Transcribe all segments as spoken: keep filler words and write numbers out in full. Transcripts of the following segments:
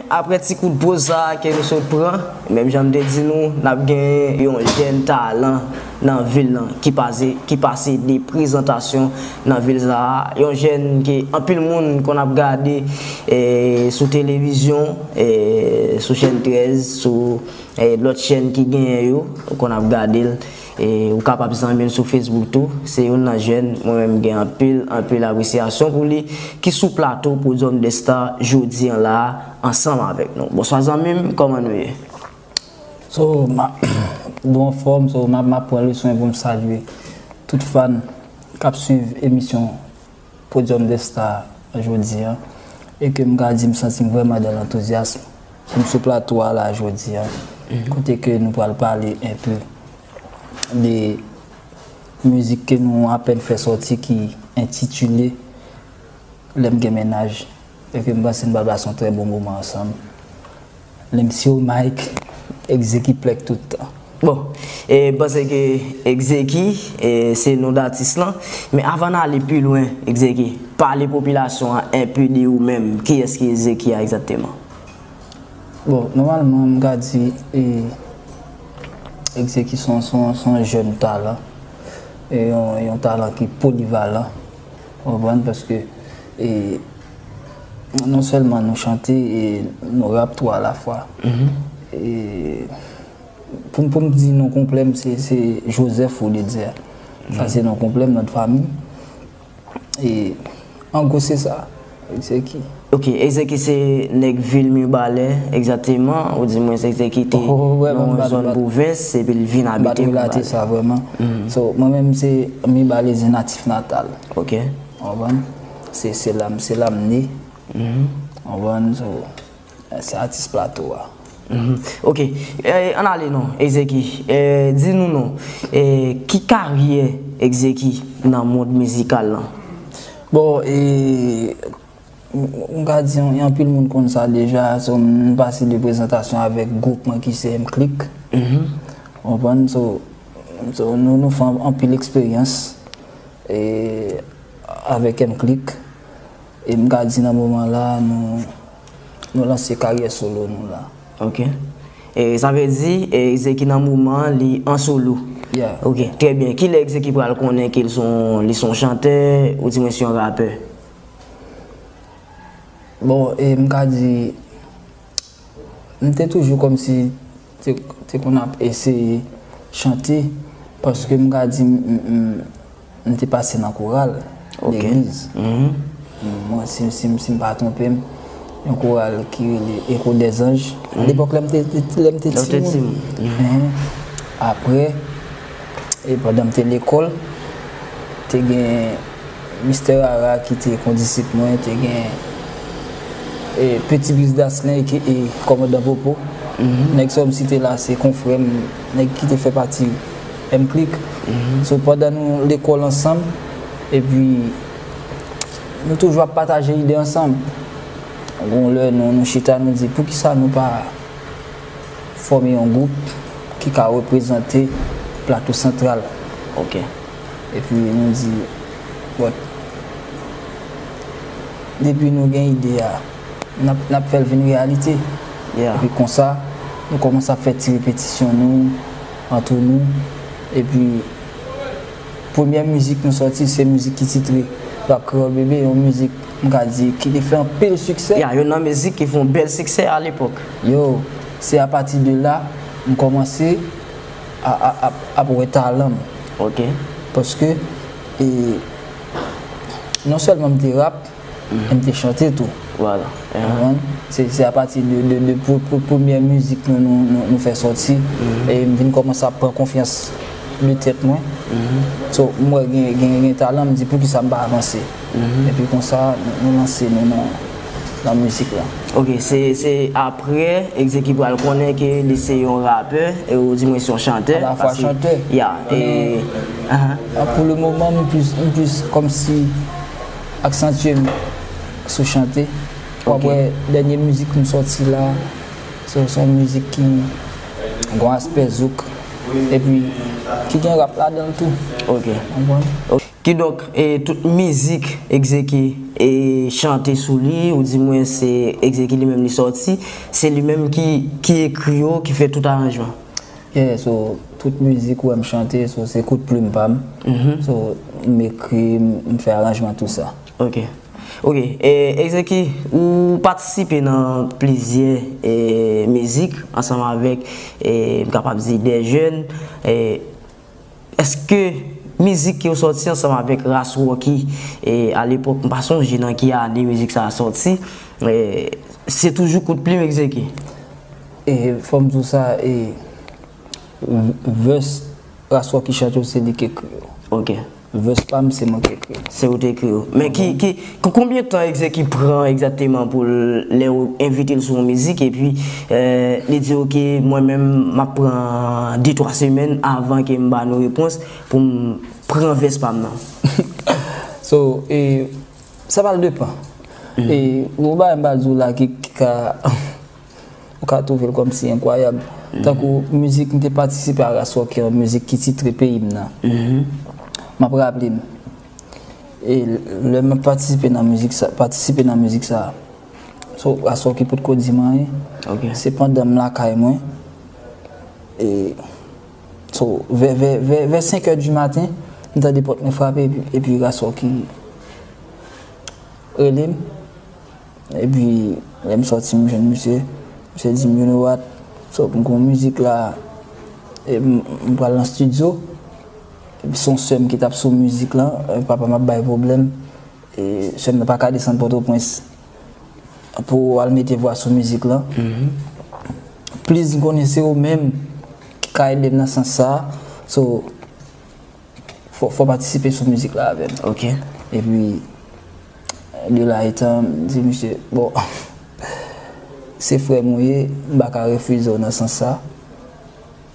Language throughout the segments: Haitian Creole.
Apre ti kout poz sa a ke nou sot pran, menm jan m te di nou, n ap gen yon jèn talan nan vil lan ki pase, ki pase de prezantasyon nan vil sa a. Yon jèn ke anpil moun konn ap gade, eh, sou televizyon, eh, sou chèn trèz, sou, eh, lòt chèn ki genyen yo, ou konn ap gade l. E ou kapab zanmi l sou Facebook tou. Se youn nan jèn, mwen menm gen anpil, anpil apresyasyon pou li, ki sou plato Podium des Stars jodi an la a, ansanm avèk nou. Bonswa zanmi m, kòman nou ye? So, ma, nou anfòm, so, ma, ma pran le swen pou m salye tout fan k ap swiv emisyon Podium des Stars jodi a, e ke m ka di m santi m vrèman dans l'enthousiasme pou m sou plato a la jodi a, kote ke nou pral pale enpe de mizik ke nou apèn fè sòti ki entitile Lè m gen mennaj, e ke m panse n pral pase yon trè bon moman ansanm. Lè m sou mic, Egzeki plèk tout tan. Bon, e m panse ke Egzeki, e se non d atis lan. Men avan n ale pi lwen, Egzeki, pale popilasyon an enpe de ou menm. Kiyès ki Egzeki a egzakteman? Bon, nòmalman, m ka di, e, Egzeki se yon, se yon, se yon jèn talan, e yon, yon talan ki polivalan, ou konprann, paske, e, non sèlman nou chante, e nou rap tou alafwa. E, pou, pou m di non konplè m, se, se Joseph Rodédzer. Sa se non konplè m, non de famille. E, an gwo, se sa. Egzeki. Ok, Egzeki se nèg vil Mibalè, egzakteman, ou di mwen Egzeki te nan yon zòn pwovens, epi l vin abite Mibalè. Sa vrèman. So, mwen menm se Mibalè, se natif natal. Ok. Ou konprann? Se, se la m, se la m ne. Ou konprann? So, se atis plato a. Ok. Eh, ann ale non, Egzeki. Eh, di nou non, eh, ki karyè Egzeki nan mond mizikal lan? Bon, e, m, m ka di, anpil moun konn sa deja, so, m pase de prezantasyon avèk gwoup mwen ki se M-Click. Ou konprann? So, so, nou, nou fè anpil eksperyans, e, avèk M-Click. E m ka di nan moman la, nou, nou lanse karyè solo nou la. Ok. E sa vle di, e, Egzeki nan moman an, li an solo. Yeah. Ok, trè byen. Kilè Egzeki pral konnen ke l se yon, li se yon chantè, ou di mwen se yon rapè? Bon, e m ka di, m te toujou kòmsi te, te konn ap eseye chante, paske m ka di m, m, m, m te pase nan koral legliz. Mwen, si, si, si m pa twonpe m, yon koral ki rele Echo des Anges. Alepòk, lè m te, te, lè m te timoun. Apre, e pandan m te lekòl, te gen Mistè Rara ki te kondisip mwen, te gen, e, Petit Brice Daslin, aka Kòmandan Popo. Nèg sa yo m site la, se konfrè m, nèg ki te fè pati M-Click. So, pandan nou lekòl ansanm, epi nou toujou ap pataje ide ansanm. Gon lè nou, nou chita, nou di, poukisa nou pa fòme yon gwoup ki ka reprezante Plato Santral. Ok. Epi nou di, but, depi nou gen ide a, n ap, n ap fè l vin reyalite. Yeah. Epi konsa, nou kòmanse ap fè ti repetisyon nou, antre nou. Epi, premyè mizik nou sòti, se mizik ki titre Rap Kreyòl Bebe, yon mizik, m ka di, ki te fè anpil siksè. Ya, youn nan mizik ki fè yon bèl siksè alepòk. Yo, se apati de la, m kòmanse a, a, ap, ap wè talan m. Ok. Paske, e, non sèlman m te rap, men m te chante tou. Vwala. Ou konprann? Se, se apati de, de, de pre-, pre-, premyè mizik nou, nou, nou, nou fè sòti, e m vin kòmanse ap pran konfyans de tèt mwen. So, m wè gen, gen, gen talan, m di, poukisa m pa avanse? Epi konsa, nou, nou lanse nou nan, nan mizik la. Ok, se, se apre Egzeki pral konnen ke li se yon rapè, e ou di mwen se yon chantè. Alafwa chantè. Ya, e, ahan. Pou le moman, m plis, m plis kòmsi aksantye m sou chante. W ap wè dènye mizik m sòti la, se, se yon mizik ki gon aspè zouk, epi ki gen rap ladan l tou. Ok. Ou konprann? Ok. Kidonk, e, tout mizik Exeki, e, chante sou li, oudimwen se Exeki li menm li sòti, se li menm ki, ki ekri yo, ki fè tout aranjman. Yeah, so, tout mizik ou wè m chante, so, se kout plim pa m. So, m ekri, m fè aranjman, tou sa. Ok. Ok. E, Exeki, ou patisipe nan plizyè, e, mizik ansanm avèk, e, m kapab di, de jèn. E, èske mizik ke w sòti ansanm avèk Ras Rocky, e, alepòk, m pa sonje nan ki ane mizik sa a sòti, e, se toujou kout plim Exeki? E, fò m di w sa, e, v-, vès Ras Rocky chante yo, se li ki ekri yo. Ok. Vès pa m, se mwen ki ekri. Se ou te ekri yo. Men ki, ki, k-, konbyen tan Exeki pran egzakteman pou l, lè w envite l sou yon mizik, epi, e, li di, "Ok, mwen menm, m ap pran de twa semèn avan ke m ba nou repons pou m pran vès pa m nan"? So, e, sa pral depann. E, yon bagay m pral di w la ki, ki ka, ou ka twouve l kòmsi enkwayab. Tankou mizik m te patisipe a Ras Rocky, yon mizik ki titre Peyi m nan. M ap raple m. E lè m ap patisipe nan mizik sa, patisipe nan mizik sa, so, Ras Rocky potko di m anyen. Ok. Se pandan m lakay mwen. E, so, vè, vè, vè, vè senk è di maten, m tande pòt mwen frape, epi, epi Ras Rocky rele m. Epi, lè m sòti, m jwenn misye. Misye di m, "You know what? So, m gon mizik la, e m, m pral nan estidyo." Epi, se yon sè m ki t ap sou mizik lan. E, papa m ap bay pwoblèm. E, sè m nan pa ka desann Pòtoprens pou al mete vwa sou mizik lan. Plis m konnen se ou menm ki ka ede m nan sans sa. So, fò, fò patisipe sou mizik la avè m. Ok. Epi, de la etan, m di misye, "Bon, se frè m ou ye, m pa ka refize w nan sans sa."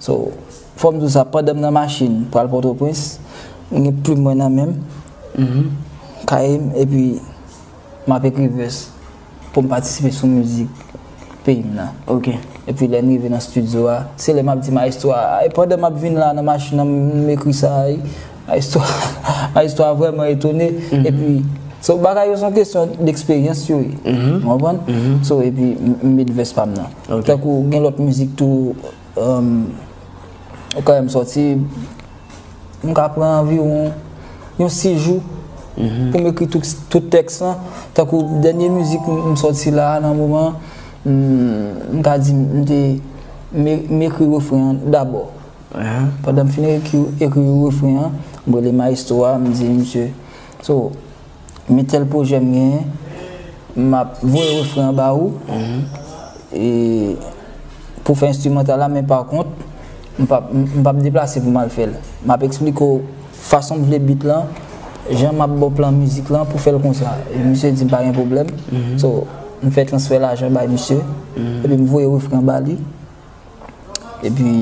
So, fò m di w sa, pandan m nan machin pral Pòtoprens, m gen plim mwen nan men m, kaye m, epi m ap ekri vès pou m patisipe sou mizik Peyi m nan. Ok. Epi lè n rive nan estidyo a, se lè m ap di maestro a, "Ay, pandan m ap vin la nan machin nan, m ekri sa, ay, maestro, maestro a vrèman etone." Epi, so, bagay yo se yon kesyon deksperyans yo ye. Ou konprann? So, epi m, m met vès pa m nan. Ok. Tankou gen lòt mizik tou, um, ou ka wè m sòti, m ka pran anviwon yon sis jou pou m ekri tout, tout tèks lan. Tankou dènye mizik m, m sòti la a nan moman, m, m ka di m te, m e-, m ekri refren an dabò. Pandan m fin ekri, ekri refren an, m rele maestro a, m di, "Misye, so, men tèl pwojè m genyen, m ap voye refren an ba ou, e, pou fè enstrimantal la, men pa kont, m p ap, m p ap deplase pou m al fè l. M ap eksplike w fason m vle beat lan, jan m ap ba w plan mizik lan pou fè l konsa." E misye di m pa gen pwoblèm. So, m fè transfè lajan bay misye, epi m voye refren an ba li. Epi,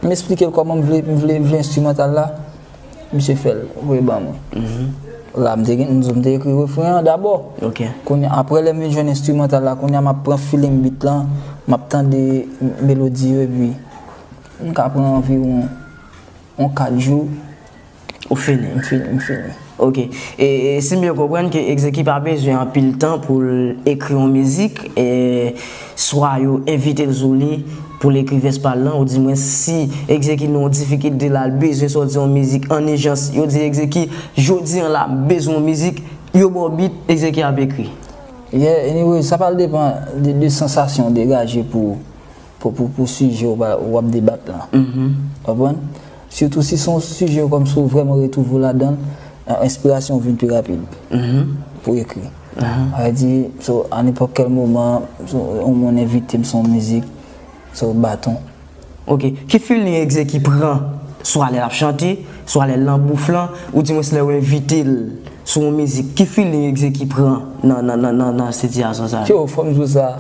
m esplike l kòman m vle, m vle, m vle enstrimantal la. Misye fè l, voye ban mwen. La, m te gen, m di w m te ekri refren an dabò. Ok. Kounye a, apre lè m vin jwenn enstrimantal la, kounye a m ap pran feeling beat lan, m ap tande melodi yo, epi m ka pran anviwon yon kat jou. Ou fini. M fini, m fini. Ok. E, e si m byen konprann ke Exeki pa bezwen anpil tan pou l ekri yon mizik, e swa yo envite l sou li pou l ekri vès pa l lan, oudimwen si Exeki nan yon difikilte la, l bezwen sòti yon mizik an ijans, yo di Exeki, "Jodi an la, m bezwen yon mizik," yo ba w beat, Exeki ap ekri. Yeah, anyway, sa pral depann de, de sansasyon w degaje pou, pou, pou, pou sijè w pa, w ap debat lan. Konprann? Sitou si se yon sijè kòmsi w vrèman retwouve w ladan l, enspirasyon w vin pi rapid pou ekri. Sa vle di, so, a nenpòt kèl moman, so, yon moun envite m sou yon mizik, so, baton. Ok. Ki feeling Exeki pran, swa lè l ap chante, swa lè l nan bouf lan, oudimwens lè yo envite l sou yon mizik? Ki feeling Exeki pran nan, nan, nan, nan, nan sitiyasyon sa a? Yo, fò m di w sa,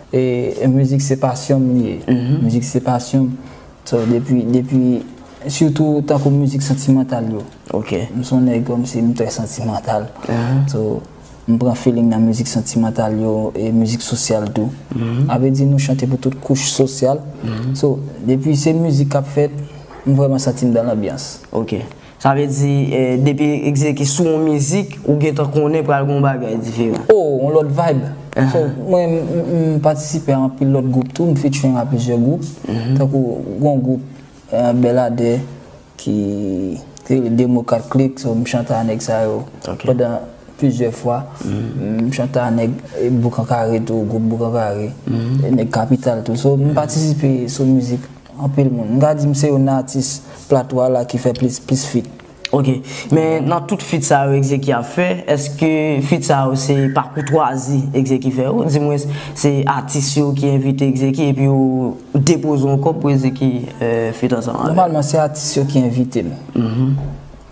e, e mizik se pasyon m li ye. Mizik se pasyon m. So, depi, depi, sitou tankou mizik santimantal yo. Ok. M se yon nèg kòmsi m trè santimantal. So, m pran feeling nan mizik santimantal yo e mizik sosyal tou. Sa vle di nou chante pou tout kouch sosyal. So, depi se mizik k ap fèt, m vrèman santi m dan lanbyans. Ok. Sa vle di, eh, depi Exeki sou yon mizik, ou gentan konnen pral gen yon bagay diferan. Oh, yon lòt vibe. So, mwen, m, m, m patisipe a anpil lòt gwoup tou, m featuring a plizyè gwoup. Tankou, yon gwoup, eh, Bèladè, ki, ki rele Demokrat Click, so, m chante a nèg sa yo pandan plizyè fwa. M chante a nèg, eh, Boukan Kare tou, gwoup Boukan Kare, eh, nèg Kapital tou. So, m patisipe sou mizik anpil moun. M ka di m se youn nan atis plato a la ki fè plis, plis feat. Ok. Men nan tout feat sa yo Exeki ap fè, èske feat sa yo se pa koutwazi Exeki fè yo? Dimwens, se atis yo ki envite Exeki epi yo depoze yon kòb pou Exeki, eh, feat ansanm avè l? Nòmalman, se atis yo ki envite m.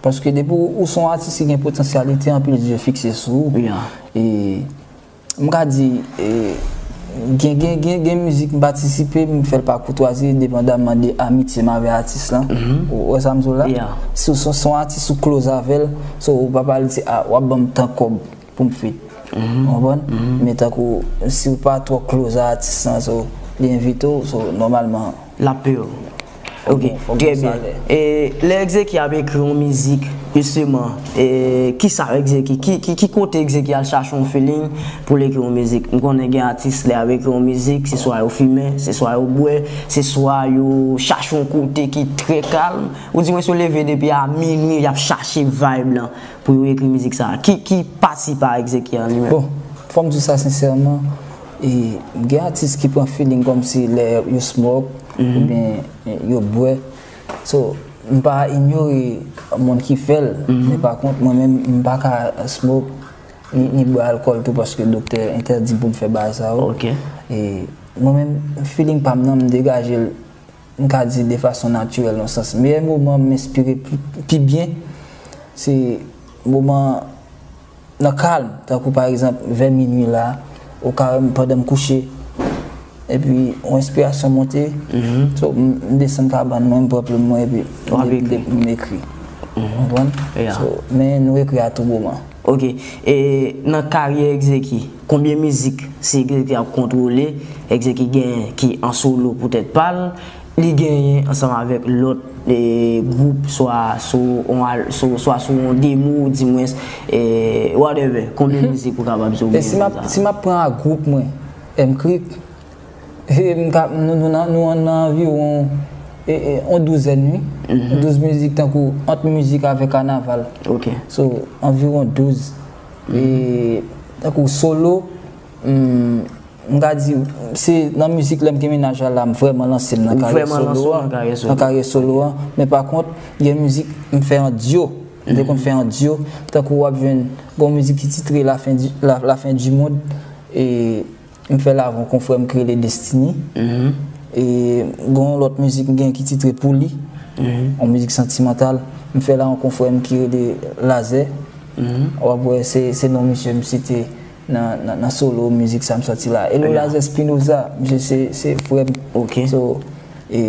Paske depi ou, ou se yon atis ki gen potansyalite, anpil zye fikse sou ou. E M ka di, eh, gen, gen, gen, gen mizik m patisipe, m fè l pa koutwazi, depandamman de amitye m avè atis lan. Ou wè sa m di w la? Si w se, se yon atis ou close avè l, so ou pa pral di, ah, w ap ban m tan kòb pou m feat. Ou konprann? Men tankou, si w pa twò close a atis lan, so, li envite w, so, nòmalman, L ap peye w. Ok, trè byen. E lè Exeki ap ekri yon mizik, jisteman, e kisa Exeki, ki, ki, ki kote Exeki al chache yon feeling pou l ekri yon mizik? M konnen gen atis lè y ap ekri yon mizik, se swa yo fimen, se swa yo bwè, se swa yo chache yon kote ki trè kalm. Ou di mwen si yo leve depi a minwi, y ap chache vibe lan pou yo ekri mizik sa. Ki, ki pati pa Exeki an li menm? Bon, fò m di w sa sensèman, e, gen atis ki pran feeling kòmsi lè yo smoke, oubyen, e, yo bwè. So, m pa inyore moun ki fè l, men pa kont, mwen menm, m pa ka smoke, ni, ni bwè alkòl tou, paske doktè entèdi m pou m fè bagay sa yo. E, mwen menm, feeling pa m nan, m degaje l, m ka di de fason natirèl, nan sans. Meyè moman m enspire pi, pi byen, se moman nan kalm, tankou pa egzanp, vè minwi la, okarè m pandan m kouche, epi yon enspirasyon monte, so, m, m desann kabann mwen, m pran plim mwen, epi m, m, m ekri. Ou konprann? So, men nou ekri a tou moman. Ok. E nan karyè Exeki, konbyen mizik si Exeki ap kontwole, Exeki genyen ki an solo poutèt pa l, li genyen ansanm avèk lòt, e, gwoup, swa sou yon al-, sou, swa sou yon demo, dimwens, e, whatever, konbyen mizik ou kapab di w genyen konsa? E si m ap, si m ap pran a gwoup mwen, M-Click, e, m ka, nou, nou nan, nou nan anviwon, e, e, yon douzèn, wi. Douz mizik, tankou ant mizik avèk kanaval. So, anviwon douz. E, tankou solo, m, m ka di, se nan mizik lè m gen mennaj la, la m vrèman lanse m nan karyè solo an. Nan karyè solo an. Men pa kont, gen mizik m fè an dyo. M te konn fè an dyo. Tankou w ap jwenn, gen yon mizik ki titre La fin du, La, La fin du monde. E, M fè l avè yon konfrè m ki rele Destiny. E gen yon lòt mizik m gen ki titre Pou li. Yon mizik santimantal. M fè l a yon konfrè m ki rele Lazè. W ap wè se, se non misye m site nan, nan, nan solo mizik sa m sòti la. Elo Lazè Spinoza, misye se, se frè m. So, e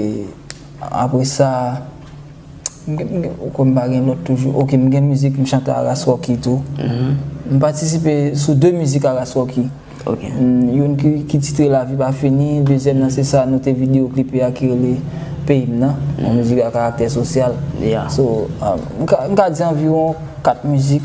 apre sa, M gen, m gen, ou kwè m pa gen lòt toujou. Ok, m gen mizik m chante a Ras Rocky tou. M patisipe sou de mizik a Ras Rocky. M, youn ki, ki titre Lavi pa fini, dezyèm nan se sa nou te videyo klipe a ki rele Peyi m nan, yon mizik a karaktè sosyal. So, ah, m ka, m ka di anviwon kat mizik.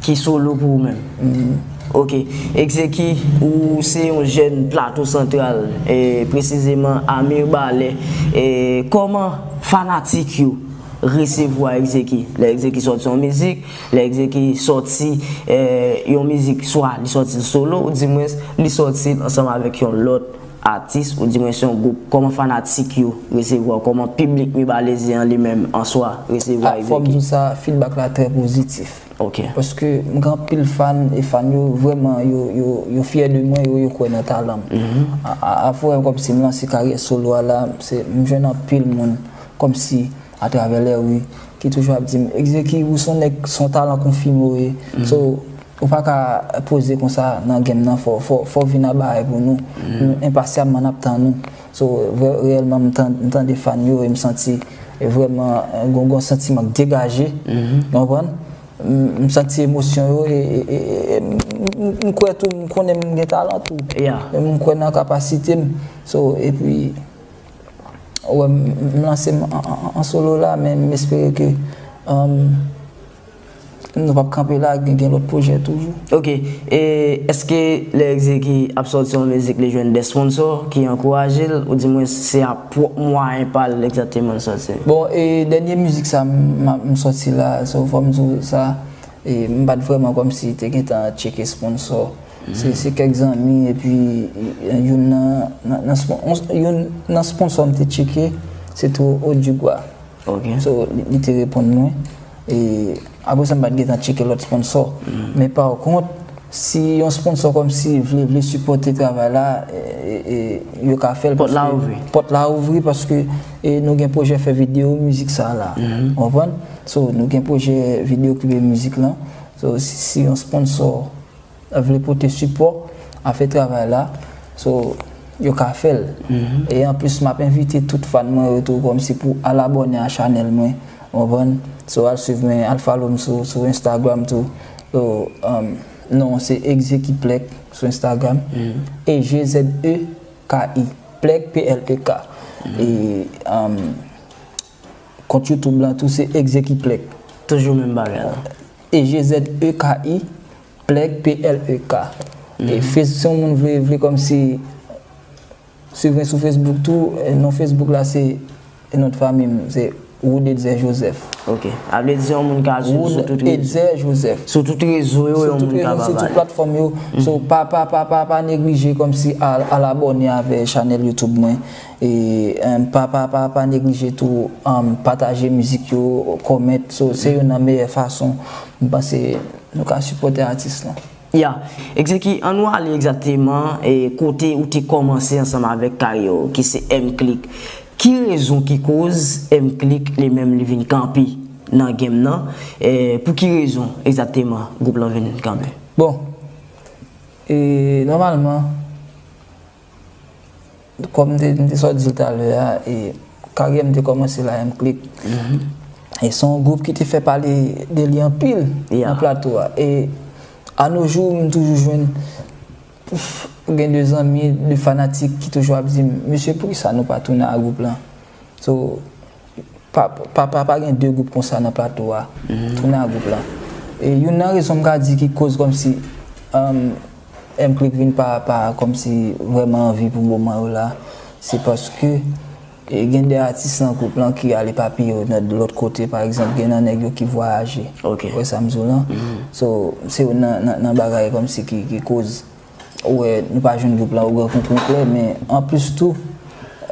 Ki solo pou ou menm? Ok. Exeki, ou se yon jèn Plato Santral, e, presizeman a Mibalè. E, kòman fanatik yo resevwa Exeki? Lè Exeki sòti yon mizik, lè Exeki sòti, e, yon mizik, swa li sòti l solo, oudimwens li sòti l ansanm avèk yon lòt atis, oudimwens yon gwoup, kòman fanatik yo resevwa w? Kòman piblik Mibalezyen an li menm an swa resevwa Exeki? Ah, fò m di w sa, feedback la trè pozitif. Ok. Paske m gen anpil fan, e fan yo vrèman, yo, yo, yo fyè de mwen, yo, yo kwè nan talan m. A, a, afwa kòmsi m lanse karyè solo a la, se, m jwenn anpil moun kòmsi atravè lèri ki toujou ap di m, Exeki, ou se yon nèg, se yon talan konfime w ye. So, ou pa ka poze konsa nan game nan, fò, fò, fò w vin ak bagay pou nou. Nou enpasyabman n ap tann ou. So, vrè-, reyèlman, m tan-, m tande fan yo e m santi, e vrèman, e, gon, gon santiman k degaje. Ou konprann? M, m santi emosyon yo e, e, e, e m, m, m kwè tou, m konnen m gen talan tou. E m kwè nan kapasite m. So, epi, wè, m, m lanse m an, an, an solo la, men m espere ke Um, nou p ap kanpe la, gen, gen lòt pwojè toujou. Ok, e èske lè Exeki ap sòti yon mizik, li jwenn de sponsò ki ankouraje l, oudimwen se a pwòp mwayen pa l egzakteman l sòti? Bon, e dènye mizik sa m, m, m sòti la, so fò m di w sa, e m pa t vrèman kòmsi te gentan tcheke sponsò. Se, se kèk zanmi, epi, e, youn nan, nan, nan spon-, on, youn nan sponsò m te tcheke, se tou Odugwa. Ok. So, li, li te reponn mwen. E apre sa, m pa t gentan tcheke lòt sponsò. Men pa kont, si yon sponsò kòmsi vle, vle sipòte travay la, e, e, e, yo ka fè l. Pòt la ouvri. Pòt la ouvri paske, e, nou gen pwojè fè videyo mizik sa la. Ou konprann? So, nou gen pwojè videyo klipe mizik lan. So, si, si yon sponsò vle pote sipò a fè travay la, so, yo ka fè l. E anplis, m ap envite tout fan mwen yo tou kòmsi pou al abòne a chanèl mwen, ou konprann? So, al swiv mwen, al follow m sou, sou Instagram tou. So, um, non, se Egzeki Plek sou Instagram. E G Z E K I, Plek, P L E K. E, um, kont YouTube lan tou, se Egzeki Plek. Toujou menm bagay la. E G Z E K I, Plek, P L E K. E Face, si yon moun vle, vle kòmsi swiv mwen sou Facebook tou, e non Facebook la se, e non fanmi m, se Wood Etzer Joseph. Ok. A vle di se yon moun ka swiv sou tout rezo. Wood Etzer Joseph. Sou tout rezo yo, yon moun ka pale. Sou tout platfòm yo. So, pa, pa, pa, pa, pa neglije kòmsi al, al abòne avè chanèl YouTube mwen. E, em, pa, pa, pa, pa neglije tou, em, pataje mizik yo, comment. So, se youn nan meyè fason, m panse, nou ka sipòte atis lan. Ya, Egzeki, ann nou ale egzakteman, e, kote ou te kòmanse ansanm avèk karyè w, ki se M-Click. Ki rezon ki koz M-Click li menm li vin kanpe nan game nan? E, pou ki rezon egzakteman gwoup lan vin kanpe? Bon, e, nòmalman, kòm m te, m te sot di l talè a, e karyè m te kòmanse la M-Click. E se yon gwoup ki te fè pale de li anpil nan plato a. E a no jou, m toujou jwenn, gen de zanmi, de fanatik ki toujou ap di m, "Mesye, poukisa nou pa tounen a gwoup lan?" So, pa, pa, pa, pa gen de gwoup konsa nan plato a. Tounen a gwoup lan. E youn nan rezon m ka di ki koz kòmsi, um, M-Click vin pa, pa kòmsi vrèman anvi pou moman yo la, se paske, e, gen de atis nan gwoup lan ki al epapiye yo nan lòt kote, pa egzanp, gen nan nèg yo ki vwayaje. Ok. Ou wè sa m di w lan? So, se youn nan, nan, nan bagay kòmsi ki, ki koz ou wè nou pa jwenn gwoup lan o gran konplè, men anplis tou,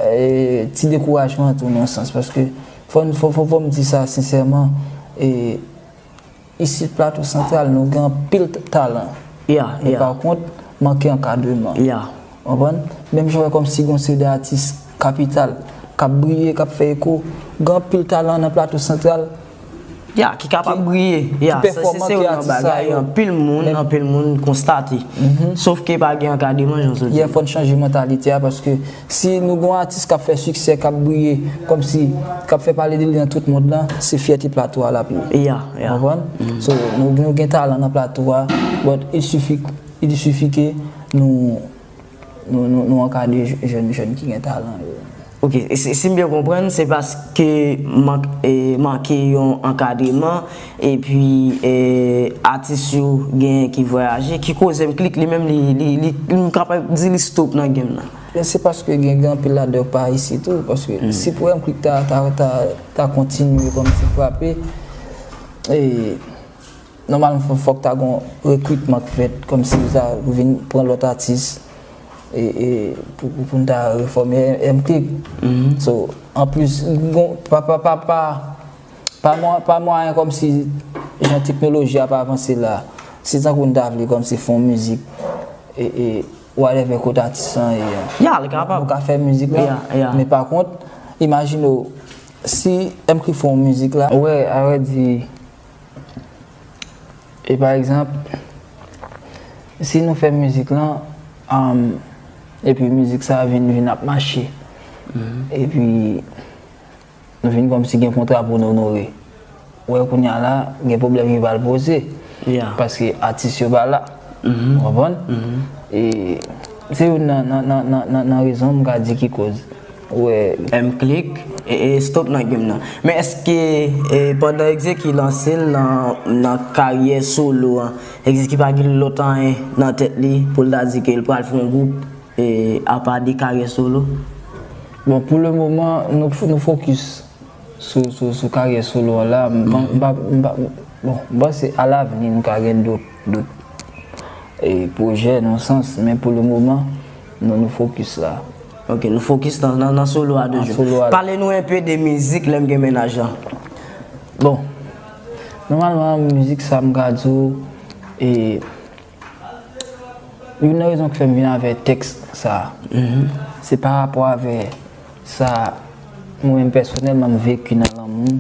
e, ti dekourajman tou nan yon sans, paske fò, fò, fò, fò m di sa sensèman, e, isit Plato Santral, nou gen anpil t-, talan. Men pa kont, manke ankadreman. Ou konprann? Menm jan w wè kòmsi gen yon seri de atis kapital k ap briye, k ap fè eko, gen anpil talan nan Plato Santral. Ya, ki kapab briye. Ya, sa se, se youn nan bagay anpil moun, anpil moun konstate. Sof ke pa gen ankadreman, jan w sot di. Fò n chanje mantalite a, paske si nou gen yon atis k ap fè siksè, k ap briye, kòmsi k ap fè pale de li nan tout mond lan, se fyète Plato a l ap ye. Ya, ya. Ou konprann? So, nou, nou gen talan nan Plato a, but il suffit, il suffit ke nou, nou, nou, nou ankadre jèn, jèn ki gen talan yo. Ok, e si, si m byen konprann, se paske mank, e, manke yon ankadreman, epi, e, atis yo genyen ki vwayaje, ki koz M-Click li menm, li, li, li, li, m kapab di li stop nan game nan. Men se paske gen, gen anpil ladan yo pa isit tou, paske si pou M-Click ta, ta, ta, ta kontinye kòmsi frape, e, nòmalman, fò, fòk ta gon rekritman k fèt, kòmsi sa vin pran lòt atis, e, e, pou, pou, pou n ta refòme M-Click. So, anplis, gon, pa, pa, pa, pa, pa mwa-, pa mwayen kòmsi jan teknoloji ap avanse la, si tankou n ta vle kòmsi fè yon mizik, e, e, whatever kote atis lan ye a. Ya, li kapab. Nou ka fè mizik la, men pa kont, imajine w, si M-Click fè yon mizik la, wè, a vrè di, e pa egzanp, si nou fè mizik lan, um, epi mizik sa vin, vin ap mache, epi nou vin kòmsi gen kontra pou n onore. Ou wè kounye a la, gen pwoblèm ki pral poze. Paske atis yo pa la. Ou konprann? E se youn nan, nan, nan, nan, nan, nan rezon m ka di ki koz. Wè. M Click, e, e Stop nan game nan. Men èske, e, pandan Exeki lanse l nan, nan karyè solo an, Exeki pa gen lòt anyen nan tèt li pou l ta di ke l pral fè yon gwoup, e, apa de karyè solo? Bon, pou le moman, nou, nou fokis sou, sou, sou karyè solo an la. M pa, m pa, m pa, bon, m panse alavni nou ka gen dòt, dòt, e, pwojè nan sans, men pou le moman, nou, nou fokis la. Ok, nou fokis nan, nan, nan solo a de Nan je. solo a. Pale nou enpe de mizik Lè m gen mennaj lan. Bon, nòmalman, mizik sa m ka di w, e, youn nan rezon ki fè m vin avè tèks sa, se pa rapò avè sa mwen menm pèsonèlman m veki nan lanmou,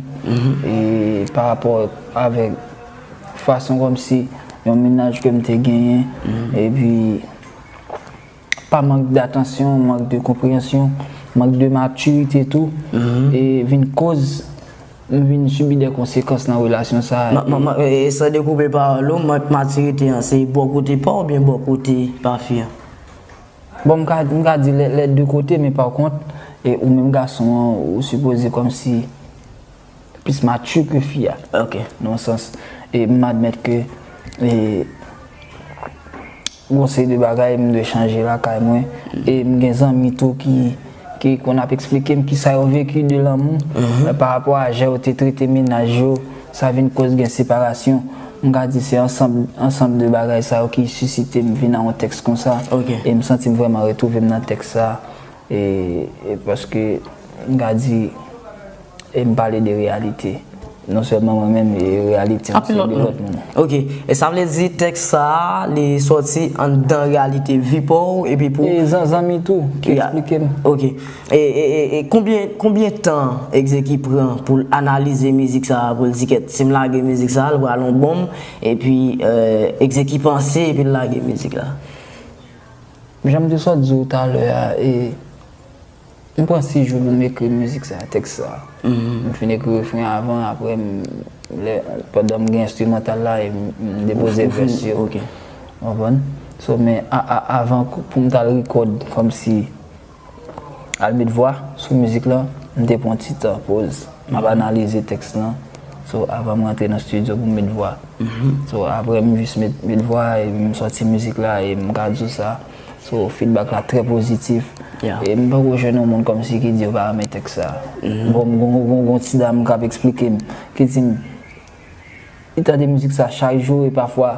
e pa rapò avè fason kòmsi yon mennaj ke m te genyen, epi pa mank datansyon, mank de konpreyansyon, mank de matirite tou, e vin koz m vin sibi de konsekans nan relasyon sa a. Ma, ma, ma, e, san dekoupe pawòl ou, mank matirite an, se bò kote pa w oubyen bò kote pa fi an? Bon, m ka, m ka di lè, lè de kote, men pa kont, e, ou menm gason an, ou sipoze kòmsi plis mati ke fi a. Ok. Nan yon sans, e m admèt ke, e, gon seri de bagay m dwe chanje lakay mwen. E m gen zanmi tou ki, ki konn ap eksplike m kisa yo veki de lanmou, pa rapò a jan yo te trete mennaj yo, sa vin koz gen separasyon. M ka di se ansanm, ansanm de bagay sa yo ki sisite m vin a yon tèks konsa. Ok. E m santi m vrèman retwouve m nan tèks sa. E, e paske m ka di, e m pale de reyalite. Non sèlman mwen menm, e reyalite Anpil lòt de moun. lòt moun. Ok. E sa vle di tèks sa a, li sòti anndan reyalite vi pa w, epi pou E zan-, zanmi tou, ki Ya. eksplike m. Ok. E, e, e, e konbyen, konbyen tan Exeki pran pou l analize mizik sa a, pou l di kèt, si m lage mizik sa a, l pral yon bonm, epi, e, Exeki panse, epi l lage mizik la? Jan m te sot di w talè a, e, m pran sis jou pou m ekri mizik sa, tèks sa. M fin ekri refren an avan, apre m, lè, pandan m gen enstrimantal la, e m, m depoze Ou fin, vès yo. Ok. Ou konprann? So, men a, a, avan k-, pou m t al rekòd, kòmsi al met vwa sou mizik la, m te pran ti tan, poz. M ap analize tèks lan. So, avan m rantre nan estidyo pou m met vwa. So, apre m jis met, met vwa, epi m sòti mizik la, e m ka di w sa. So, feedback la trè pozitif. Yeah. E m poko jwenn yon moun kòmsi ki di yo pa renmen tèks sa. Bon, m gon, gon, gon ti dam k ap eksplike m, ki di m, li tande mizik sa chak jou, e pafwa,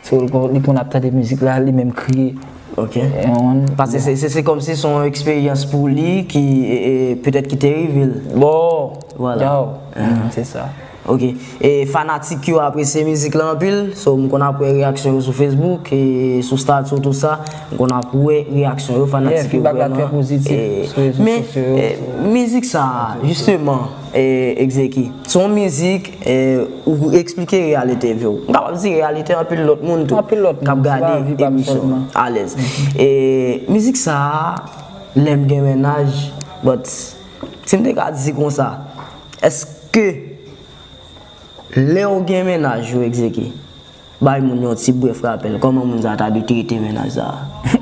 so, li konn, li konn ap tande mizik la, li menm kriye. Ok. E on Paske se, se, se kòmsi se yon eksperyans pou li ki, e, e, petèt ki te rive l. Bon. Vwala. Yow. Mm, se sa. Ok. E fanatik yo apresye mizik la anpil. So, m konn ap wè reyaksyon yo sou Facebook e sou statut, tout sa. M konn ap wè reyaksyon yo, fanatik yo feedback la vrèman trè pozitif e, sou rezo men, sosyo yo, e, so mizik sa, jisteman, e, Exeki, se yon mizik, e, ou eksplike reyalite vi w. M kapab di reyalite anpil lòt moun tou Anpil lòt k ap moun, se pa gade vi pa m emisyon sèlman. Alèz. E mizik sa, Lè m gen mennaj, but, si m te ka di konsa, èske lè w gen mennaj ou Exeki, bay moun yon ti brèf rapèl, kòman moun sa ta dwe trete mennaj sa?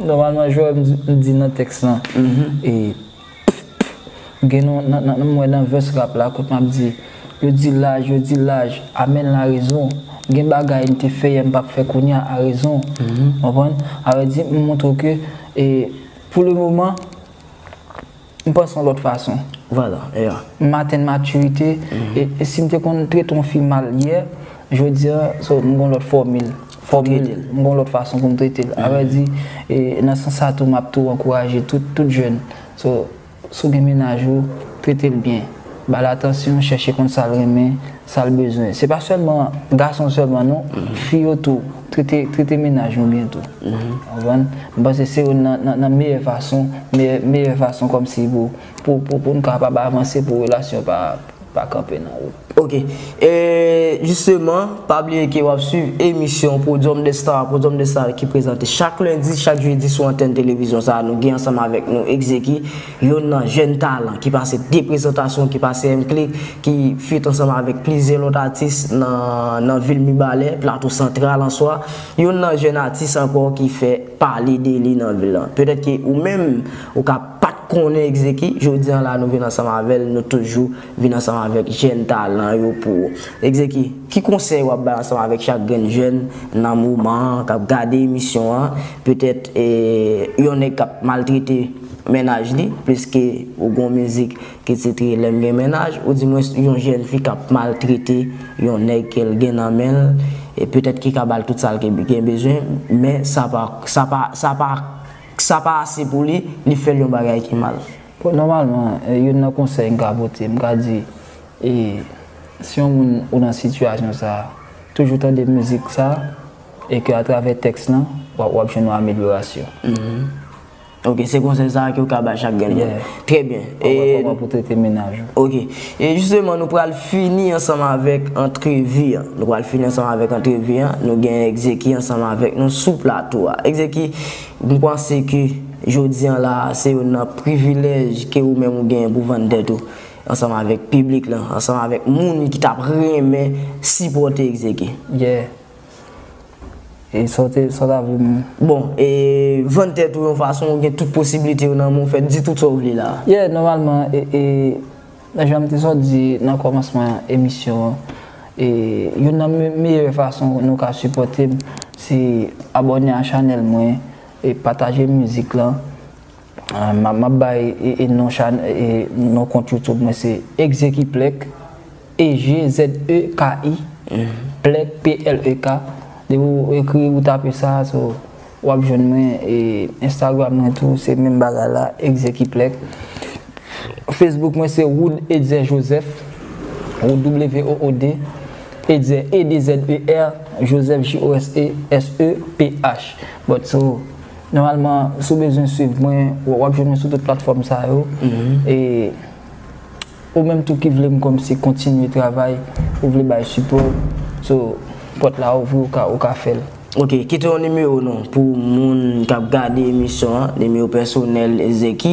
Nòmalman, jan m di, m di nan tèks lan, e, gen nan, nan, nan, m wè nan vès rap la, kote m ap di, yo di laj, yo di laj, amèn la rezon. Gen bagay m te fè yè m p ap fè kounye a, a rezon. Konprann? A vle di, m montre w ke, e, pou le moman, m panse yon lòt fason. Vwala, yeah. M atenn matirite, e, e si m te konn trete yon fi mal yè, jodi a, so, m gon lòt fòmil. Fòmil, m gon lòt fason pou m trete l. A vle di, e, nan sans sa tou, m ap tou ankouraje tout, tout jèn. So, si w gen mennaj ou, trete l byen. Ba l atansyon, chèche konn sa l renmen, sa l bezwen. Se pa sèlman gason sèlman non, fi yo tou, trete, trete mennaj nou byen tou. Konprann? M panse se youn nan, nan, nan meyè fason, meyè, meyè fason kòmsi pou, pou, pou, pou n kapab avanse, pou relasyon pa, pa kanpe nan wout. Ok. E jisteman, pa bliye ke w ap swiv emisyon Podium des Stars, Podium des Stars ki prezante chak lendi, chak jedi sou antèn televizyon sa a. Nou gen ansanm avèk nou Egzeki, youn nan jèn talan ki pase de prezantasyon, ki pase M Click, ki feat ansanm avèk plizyè lòt atis nan, nan vil Mibalè, Plato Santral an swa. Youn nan jèn atis ankò ki fè pale de li nan vil lan. Petèt ke ou menm, ou ka pa t konnen Egzeki, jodi an la nou vin ansanm avè l, nou toujou vin ansanm avèk jèn talan yo pou ou. Egzeki, ki konsèy w ap bay ansanm avèk chak grenn jèn nan moman an k ap gade emisyon an? Petèt, e, yon nèg k ap maltrete mennaj li, pliske ou gon mizik ki titre Lè m gen mennaj, ou di mwen yon jèn fi k ap maltrete yon nèg ke l gen nan men l, e petèt ki ka ba l tout sa l gen bezwen, men sa pa, sa pa, sa pa, sa pa ase pou li, li fè l yon bagay ki mal. Bon, nòmalman, e, youn nan konsèy m ka pote, m ka di, e, si yon moun ou nan sitiyasyon sa, toujou tande mizik sa, e ke atravè tèks lan, w ap, w ap jwenn yon amelyorasyon. Ok, se konsèy sa a ke w ka bay chak grenn moun. Trè byen. Kòman pou trete mennaj ou? Ok. E jisteman, nou pral fini ansanm avèk antrevi an. Nou pral fini ansanm avèk antrevi an. Nou gen Egzeki ansanm avèk nou sou plato a. Egzeki, m panse ke jodi an la, se youn nan privilèj ke ou menm ou genyen pou vann tèt ou ansanm avèk piblik lan, ansanm avèk moun ki t ap renmen sipòte Egzeki. Yeah. E sa w te, sa w ta vle m. Bon, e vann tèt ou yon fason, ou gen tout posiblite yo nan men w, fè di tout sa w vle la. Yeah, nòmalman, e, e, jan m te sot di nan kòmansman emisyon an, e, youn nan me- meyè fason nou ka sipòte m, se abòne a chanèl mwen, e pataje mizik lan. Ah, m ap, m ap bay, e, e non chan, e non kont YouTube mwen se Egzeki Plek, E G Z E K I, Plek, P L E K. Depi w ekri, ou tape sa, so, w ap jwenn mwen. E Instagram mwen tou, se menm bagay la, Egzeki Plek. Facebook mwen se Wood Etzer Joseph, Wood, W O O D, Etzer, E D Z E R, Joseph, J O S E S E P H. But so, nòmalman, si w bezwen swiv mwen, w ap jwenn mwen sou tout platfòm sa yo. E ou menm tou ki vle m kòmsi kontinye travay, ou vle bay sipò, so, pòt la ouvri, ou ka, ou ka fè l. Ok, kite yon nimewo non pou moun k ap gade emisyon an, nimewo pèsonèl Egzeki,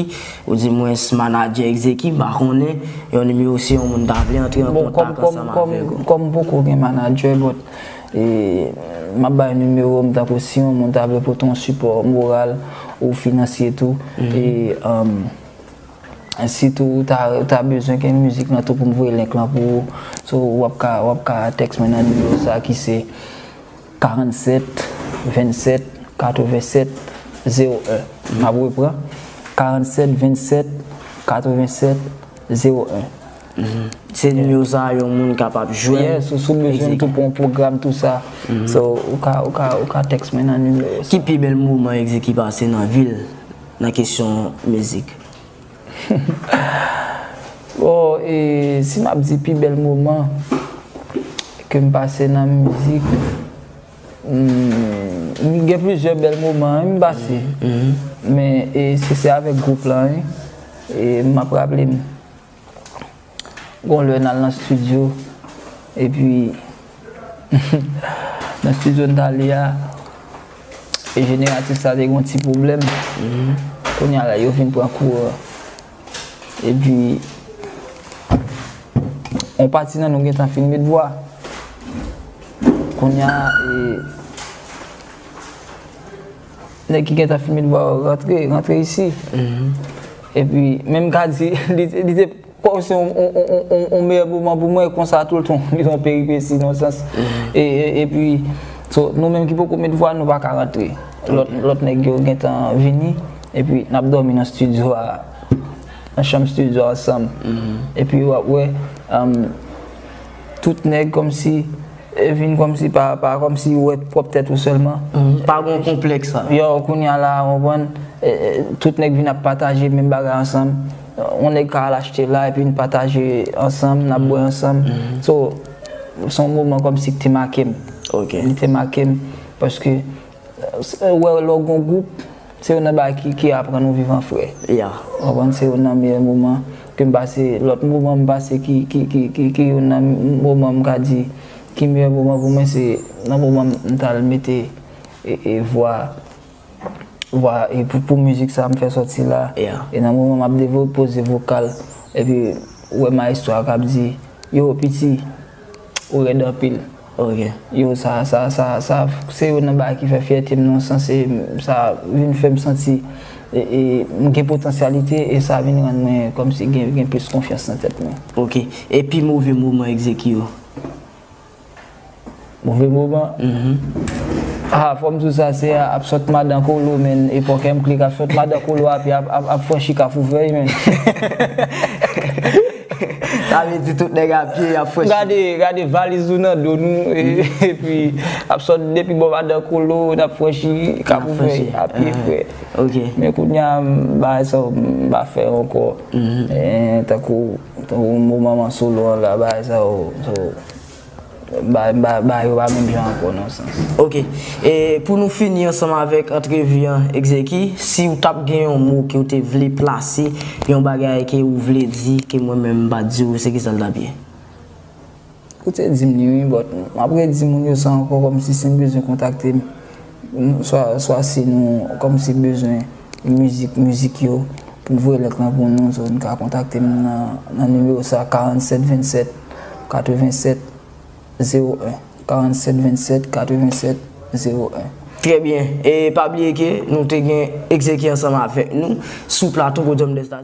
oudimwens manadjè Egzeki, m pa konnen, yon nimewo si yon moun ta vle antre an kontak ansanm avèk ou. Kòm m poko gen manadjè, but, e, m ap bay nimewo m, tankou si yon moun ta vle pote yon sipò moral ou finansye tou, e, um, sitou ou ta, ou ta bezwen gen mizik lan tou pou m voye link lan pou ou, so, w ap ka, w ap ka text mwen nan nimewo sa ki se karannsèt vennsèt katrevennsèt zewo en. M ap repran, karannsèt vennsèt katrevennsèt zewo en. Se nimewo sa a yon moun kapab jwenn. Yes, ou si w bezwen tou pou yon pwogram, tou sa. So, ou ka, ou ka, ou ka text mwen nan nimewo sa. Ki pi bèl moman Egzeki pase nan vi l nan kesyon mizik? Bon, e, si m ap di pi bèl moman ke m pase nan mizik, hmm, m gen plizyè bèl moman, wi, m pase. Men, e, si se avèk gwoup lan, wi, e, m ap raple m. Gon lè n al nan estidyo, epi nan estidyo n t ale a, e jeneratris la te gon ti pwoblèm. Kounye a la, yo vin pran kouran. Epi, yon pati nan nou gentan fin met vwa. Kounye a, e, nèg ki gentan fin met vwa yo rantre, rantre isi. Epi, menm ka di, li, li te kòmsi yon, yon, yon, yon, yon meyè moman pou mwen, konsa toultan, li te yon peripesi nan sans. E, e, epi, so, nou menm ki poko met vwa, nou pa ka rantre. Lòt, lòt nèg yo gentan vini, epi n ap dòmi nan estidyo a, nan chanm estidyo a ansanm. Epi w ap wè, um, tout nèg kòmsi, e, vin kòmsi pa, pa kòmsi wè pwòp tèt ou sèlman. Pa gon konplèks sa. Yo, kounye a la, w konprann, e, e, tout nèg vin ap pataje menm bagay ansanm. Yon nèg ka al achte la, epi n pataje ansanm, n ap bwè ansanm. So, se yon moman kòmsi ki te make m. Li te make m, paske, e, wè, lè w gon gwoup, Se youn nan bagay ki, ki aprann ou viv an frè. Yeah. Ou konprann, se youn nan meyè moman ke m pase, lòt moman m pase ki, ki, ki, ki, ki youn nan moman m ka di ki meyè moman pou mwen, se nan moman m t al mete e, e vwa, vwa e pou, pou mizik sa m fè sòti la. Yeah. E nan moman m ap devlope poze vokal, epi ou wè maestro a k ap di, yo, piti, ou rèd anpil. Ok. Yo, sa, sa, sa, sa, se youn nan bagay ki fè fyète m nan yon sans, e sa vin fè m santi e, e, m gen potansyalite, e sa vin rann mwen kòmsi gen, gen plis konfyans nan tèt mwen. Ok. E pi move moman Exeki yo? Move moman? Mhm. Ah, fò m di w sa, se ap sot madan Kolo, men epòk M Click, ap sot madan Kolo, api ap, ap, ap franchi Kafou Vèy, men. Sa vle di tout nèg a pye, y ap franchi. Gade, gade valiz nou nan do nou, e, epi ap sot depi bò madan Kolo, n ap franchi Kafou Vèy, a pye, frè. Ok. Men kounye a, m, bagay sa yo, m pa fè ankò. Mhm. E, tankou, tankou moman m an solo an la, bagay sa yo, so, ba, ba, ba yo pa menm jan ankò nan sans. Ok. E pou nou fini ansanm avèk antrevi an, Exeki, si w t ap gen yon mo ke w te vle plase, yon bagay ke w vle di, ke mwen menm m pa di w, se kisa l t ap ye? Ou te di m li wi, but m ap redi moun yo sa ankò, kòmsi si n bezwen kontakte m, swa, swa si nou kòmsi bezwen mizik, mizik yo, pou voye link lan pou nou, so n ka kontakte m nan, nan nimewo sa, karannsèt vennsèt katrevennsèt zewo en, karannsèt vennsèt katrevennsèt zewo en. Trè byen. E pa bliye ke nou te gen Exeki ansanm avèk nou sou plato Podium des Stars.